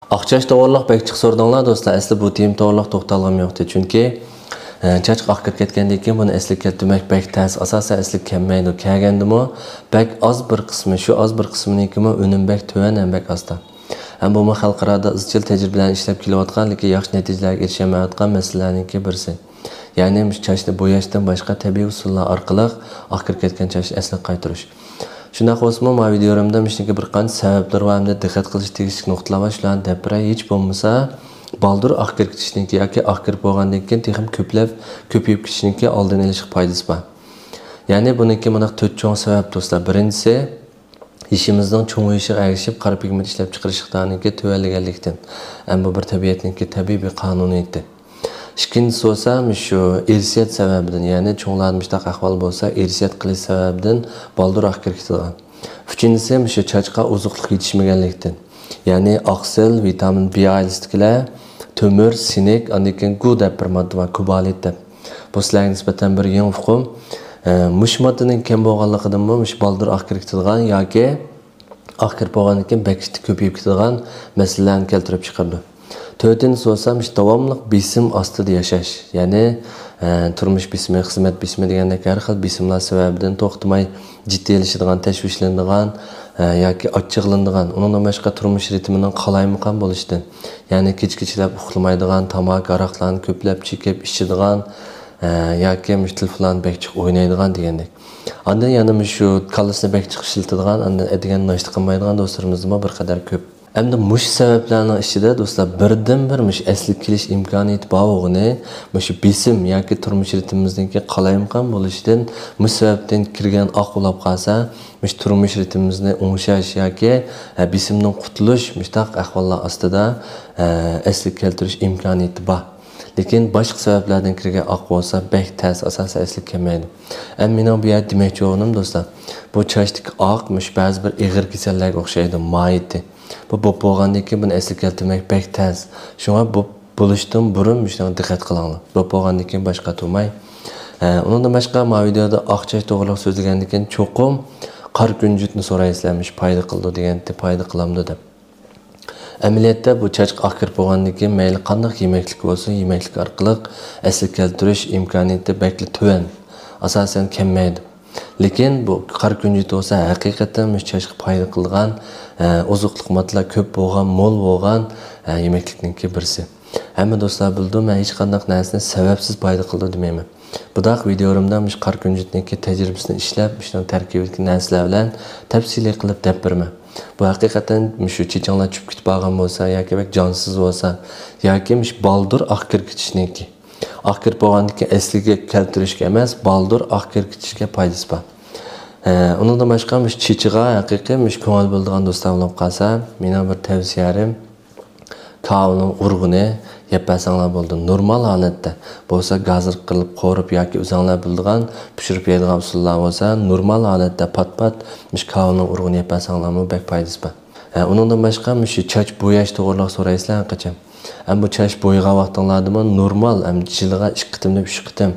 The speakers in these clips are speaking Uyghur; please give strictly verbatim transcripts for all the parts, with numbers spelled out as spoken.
ئاق چاچ توغرىلىق بەك جىق سورىدىڭلار دوستلار. ئەسلى بۇ تېما توغرىلىق توختالغۇم يوقتى. چۈنكى، ئە، چاچقا ئاق كىرىپ كەتكەندىن كېيىن بۇنى ئەسلىگە كەلتۈرمەك بەك تەس. ئاساسەن ئەسلىگە كەلمەيدۇ. كەلگەندىمۇ بەك ئاز بىر قىسمى، شۇ ئاز بىر قىسمىنىڭكىمۇ ئۈنۈم بەك تۆۋەن ھەم بەك ئاستا. ھەم بۇمۇ خەلقئارادا ئىزچىل تەجرىبىلەرنى ئىشلەپ كېلىۋاتقان، لېكىن ياخشى نەتىجىلەرگە ئېرىشەلمەيۋاتقان مەسىلىلەرنىڭكى بىرسى. يەنى مۇشۇ چاچنى بوياشتىن باشقا تەبىئىي ئۇسۇللار ئارقىلىق ئاق كىرىپ كەتكەن چاچنى ئەسلىگە قايتۇرۇش. شۇنداق بولسىمۇ، ماۋۇ ۋىدىيولىرىمدا مۇشۇنىڭكى بىر قانچە سەۋەبلىرى بار ھەمدە دىققەت قىلىش تېگىشلىك نۇقتىلار بار، شۇلارنى دەپ بېرەي. ھېچ بولمىسا بالدۇر ئاق كىرىپ كېتىشنىڭكى ياكى ئاق كىرىپ بولغاندىن كېيىن تېخىمۇ كۆپلەپ كۆپىيىپ كېتىشنىڭكى ئالدىنى ئېلىشقا پايدىسى بار. يەنى بۇنىڭكى مۇنداق تۆت چوڭ سەۋەب دوستلار. بىرىنچىسى، يېشىمىزنىڭ چوڭىيىشىغا ئەگىشىپ قارا پىگمېنت ئىشلەپچىقىرىش ئىقتىدارىنىڭكى تۆۋەنلىگەنلىكتىن. ھەم بۇ بىر تەبىئەتنىڭكى تەبىئىي بىر قانۇنىيىتى. ئىككىنچىسى بولسا مۇشۇ ئىرسىيەت سەۋەبىدىن، يەنى چوڭلاردا مۇشۇنداق ئەھۋال بولسا ئىرسىيەت قىلىش سەۋەبىدىن بالدۇر ئاق كىرىپ كېتىدىغان. ئۈچىنچىسى مۇشۇ چاچقا ئوزۇقلۇق يېتىشمىگەنلىكتىن. يەنى ئاقسىل، ۋىتامىن بى ئائىلىسىدىكىلەر، تۆمۈر، سىنك، ئاندىن كېيىن گۇ دەپ بىر ماددا بار، كۇبالت دەپ. بۇ سىلەرگە نىسبەتەن بىر يېڭى ئۇقۇم. ئە، مۇشۇ ماددىنىڭ كەم بولغانلىقىدىنمۇ مۇشۇ بالدۇر ئاق كىرىپ كېتىدىغان ياكى ئاق كىرىپ بولغاندىن كېيىن بەك كۆپىيىپ كېتىدىغان مەسىلىلەرنى كەلتۈرۈپ چىقىرىدۇ. تۆتىنچىسى بولسا مۇشۇ داۋاملىق بېسىم ئاستىدا ياشاش. يەنى، ئە، تۇرمۇش بېسىمى، خىزمەت بېسىمى دېگەندەك ھەر خىل بېسىملار سەۋەبىدىن توختىماي جىددىيلىشىدىغان، تەشۋىشلىنىدىغان، ئە، ياكى ئاچچىقلىنىدىغان، ئۇنىڭدىن باشقا تۇرمۇش رىتىمىنىڭ قالايمىقان بولۇشىدىن، يەنى كېچە-كېچىلەپ ئۇخلىمايدىغان، تاماكا، ھاراقلارنى كۆپلەپ چېكىپ ئىچىدىغان، ئە، ياكى مۇشۇ تېلېفونلارنى بەك جىق ئوينايدىغان دېگەندەك. ئاندىن يەنە مۇشۇ كاللىسىنى بەك جىق ئىشلىتىدىغان، ئاندىن ئەتىگەن ناشتا قىلمايدىغان دوستلىرىمىزمۇ بىر قەدەر كۆپ. ئەمدى مۇشۇ سەۋەبلەرنىڭ ئىچىدە دوستلار بىردىنبىر مۇشۇ ئەسلىگە كېلىش ئىمكانىيىتى بار بولغىنى مۇشۇ بېسىم ياكى تۇرمۇش رىتىمىمىزنىڭكى قالايمىقان بولۇشىدىن، مۇشۇ سەۋەبتىن كىرگەن ئاق بولاپ قالسا، مۇشۇ تۇرمۇش رىتىمىمىزنى ئوڭشاش ياكى، ئە، بېسىمدىن قۇتۇلۇش مۇشۇنداق ئەھۋاللار ئاستىدا، ئە، ئەسلىگە كەلتۈرۈش ئىمكانىيىتى بار. لېكىن باشقا سەۋەبلەردىن كىرگەن ئاق بولسا بەك تەس، ئاساسەن ئەسلىگە كەلمەيدۇ. ئەمما مېنىڭ بۇ يەردە دېمەكچى بولغىنىم دوستلار، بۇ چاچتىكى ئاق مۇشۇ بەزى بىر ئېغىر كېسەللەرگە ئوخشايدۇ، ماھىيىتى. بۇ بولۇپ بولغاندىن كېيىن بۇنى ئەسلىگە كەلتۈرمەك بەك تەس. شۇڭا بۇ بولۇشتىن بۇرۇن مۇشۇنىڭغا دىققەت قىلىڭلار. بولۇپ بولغاندىن كېيىن باشقا تۇرماي. ئە، ئۇنىڭدىن باشقا، ما ۋىدېودا ئاق چاچ توغرىلىق سۆزلىگەندىن كېيىن چوقۇم قارا كۈنجۈتنى سورايسىلەر، مۇشۇ پايدا قىلىدۇ دېگەنتى، پايدا قىلامدۇ دەپ. ئەمەلىيەتتە بۇ چاچقا ئاق كىرىپ بولغاندىن كېيىن مەيلى قانداق يېمەكلىك بولسۇن، يېمەكلىك ئارقىلىق ئەسلىگە كەلتۈرۈش ئىمكانىيىتى بەكلا تۆۋەن. ئاساسەن كەلمەيدۇ. لېكىن بۇ قارا كۈنجۈت بولسا ھەقىقەتەن مۇشۇ چاچقا پايدا قىلىدىغان، ئە، ئوزۇقلۇق ماددىلار كۆپ بولغان، مول بولغان، ئە، يېمەكلىكنىڭكى بىرسى. ھەممە دوستلار بىلىدۇ، مەن ھېچقانداق نەرسىنى سەۋەبسىز پايدا قىلىدۇ دېمەيمەن. بۇنداق ۋىدېولىرىمدا مۇشۇ قارا كۈنجۈتنىڭكى تەجرىبىسىنى ئىشلەپ، مۇشۇنىڭ تەركىبىدىكى نەرسىلەر بىلەن تەپسىلىي قىلىپ دەپ بېرىمەن. بۇ ھەقىقەتەن مۇشۇ چېچىڭلار چۈشۈپ كېتىپ قالغان بولسا ياكى بەك جانسىز بولسا ياكى مۇشۇ بالدۇر ئاق كىرىپ كېتىشنىڭكى. ئاق كىرىپ بولغاندىن كېيىن ئەسلىگە كەلتۈرۈشكە ئەمەس، بالدۇر ئاق كىرىپ كېتىشكە پايدىسى بار. ھە، ئۇنىڭدىن باشقا مۇشۇ چېچىغا ھەقىقىي مۇشۇ كۆڭۈل بۆلىدىغان دوستلار بولۇپ قالسا، مېنىڭ بىر تەۋسىيەم، كاۋىنىڭ ئۇرۇقىنى يەپ بەرسەڭلار بولىدۇ. نورمال ھالەتتە بولسا گازىر قىلىپ قورۇپ ياكى ئۆزۈڭلار بىلىدىغان پىشۇرۇپ يەيدىغان ئۇسۇللار بولسا، نورمال ھالەتتە پات-پات مۇشۇ كاۋىنىڭ ئۇرۇقىنى يەپ بەرسەڭلارمۇ بەك پايدىسى بار. ھە، ئۇنىڭدىن باشقا مۇشۇ چاچ بوياش توغرىلىق سورايسىلەر ھەر قاچان. ھەم بۇ چاچ بويىغان ۋاقتىڭلاردىمۇ نورمال، ھەم يىلىغا ئىككى قېتىمدىن ئۈچ قېتىم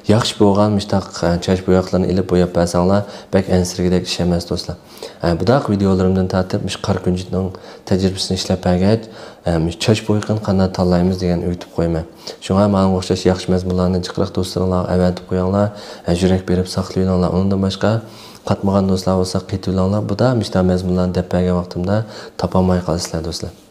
ياخشى بولغان مۇشۇنداق، ھە، چاچ بوياقلىرىنى ئېلىپ بوياپ بەرسەڭلار بەك ئەنسىرىگۈدەك ئىش ئەمەس دوستلار. ھە، بۇنداق ۋىدېئولىرىمدىن تارتىپ مۇشۇ قارا كۈنجۈتنىڭ تەجرىبىسىنى ئىشلەپ بەرگەچ، ھە، مۇشۇ چاچ بويىقىنى قانداق تاللايمىز دېگەننى ئۆگىتىپ قويىمەن. شۇڭا ماڭا ئوخشاش ياخشى مەزمۇنلارنى جىقراق دوستلىرىڭلارغا ئەۋەتىپ قويۇڭلار. ھە، يۈرەك بېرىپ ساقلىۋېلىڭلار. ئۇنىڭدىن باشقا قاتمىغان دوستلار بولسا قېتىۋېلىڭلار. بۇدا مۇشۇنداق مەزمۇنلارنى دەپ بەرگەن ۋاقتىمدا تاپالماي قالىسىلەر دوستلار.